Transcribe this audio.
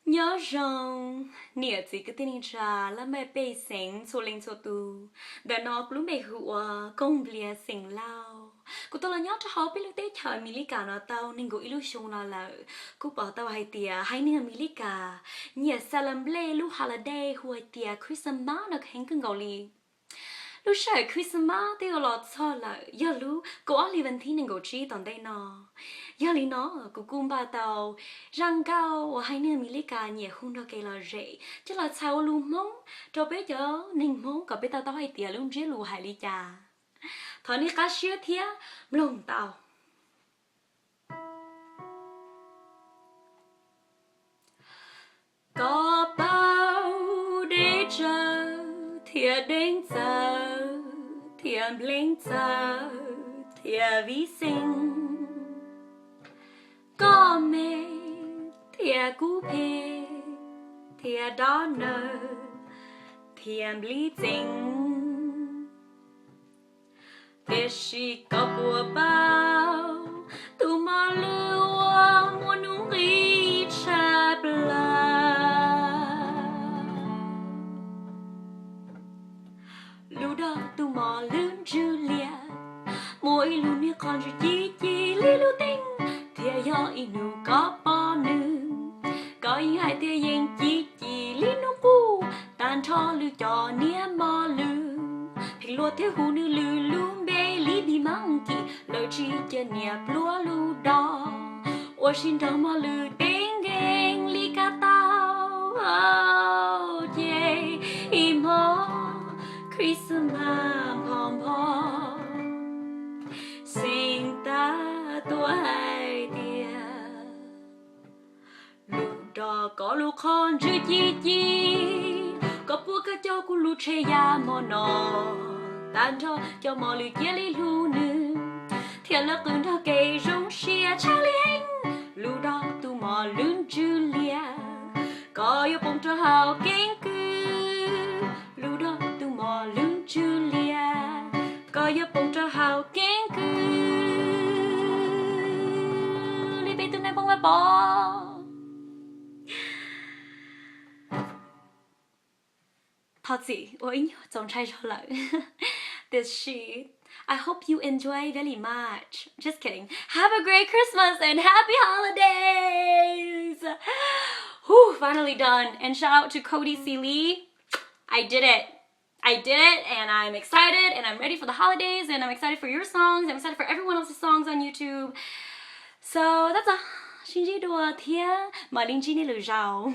Nyob zoo niam txiv kwv tij neej tsa, laj mej pej xeem txhua leej txhua tus. Ntawm no kuv lub npe hu ua Kooj Nplias xeem Lauj. Kuv tau los nyob rau hauv peb lub teb chaws Amelikas no tau nees nkaum ib lub xyoo no lawm. Kuj pom tau hais tias haiv neeg Amelikas nyiam xa las nplej lub holiday hu hais tias Christmas no heev kawg nkaus li. Lub sij hawm Christmas twb yuav los txog lawm, yog lub kaum ob hli vas thib nees nkaum tsib tom ntej no. Yog li no, kuv kuj npaj tau zaj nkauj uas haiv neeg Amelikas nyiam hu nrog kev lom zem coj los txhais ua lus Hmoob rau peb cov neeg Hmoob kom peb tau taub hais tias lub ntsiab lus hais li cas. Thov nej qab siab thiab mloog tau. Koj paub deb tsawv thiab deev txawv thiab npleev txawv thiab viv xeev, koj me thiab kuv phem thiab dob nawb thiab nplij txeev. Tiam sis koj puas paub tus mos lwj uas muaj nuj nqis tshaj plaws? Lub dog tus mos lwj ntswg lias, muaj ib lub niag qhov ntswg ci ci li lub teeb, thiab yog ib hnub koj pom nws, koj yeej hais tias yeej ci ci li hnub qub. Tag nrho lwm cov niag mos lwj pheej luag thiab hu nws lwm lub npe li Big Monkey, lawv tsis cia niag pluag lub dog ua si nrog mos lwj teeb nkees li kab tau. Ces ib hmo Christmas npho npho, xeem Tag tuaj hais tias lub dog koj lub qhov ntswg ci ci, koj puas kam coj kuv lub tsheb ya hmo no? Tag nrho cov mos lwj cia li hlub nws, thiab lawv qw nrog kev zoo siab tshaj li heev. Lub dog tus mos lwj ntswg lias, koj yuav poob rau hauv keeb kwm. Lub dog tus mos lwj ntswg lias, koj yuav poob rau hauv keeb kwm li peb tus neeg poob pov. Thov txim uas ib nyuag txaus ntshai zog lawm. Tiam sis I hope you enjoy very much. Just kidding. Have a great Christmas and happy holidays. Whew, finally done. And shout out to Cody C. Lee. I did it. I did it, and I'm excited, and I'm ready for the holidays, and I'm excited for your songs. I'm excited for everyone else's songs on YouTube. So that's all. Sib ntsib dua thiab mam li ntsib nej lwm zaus.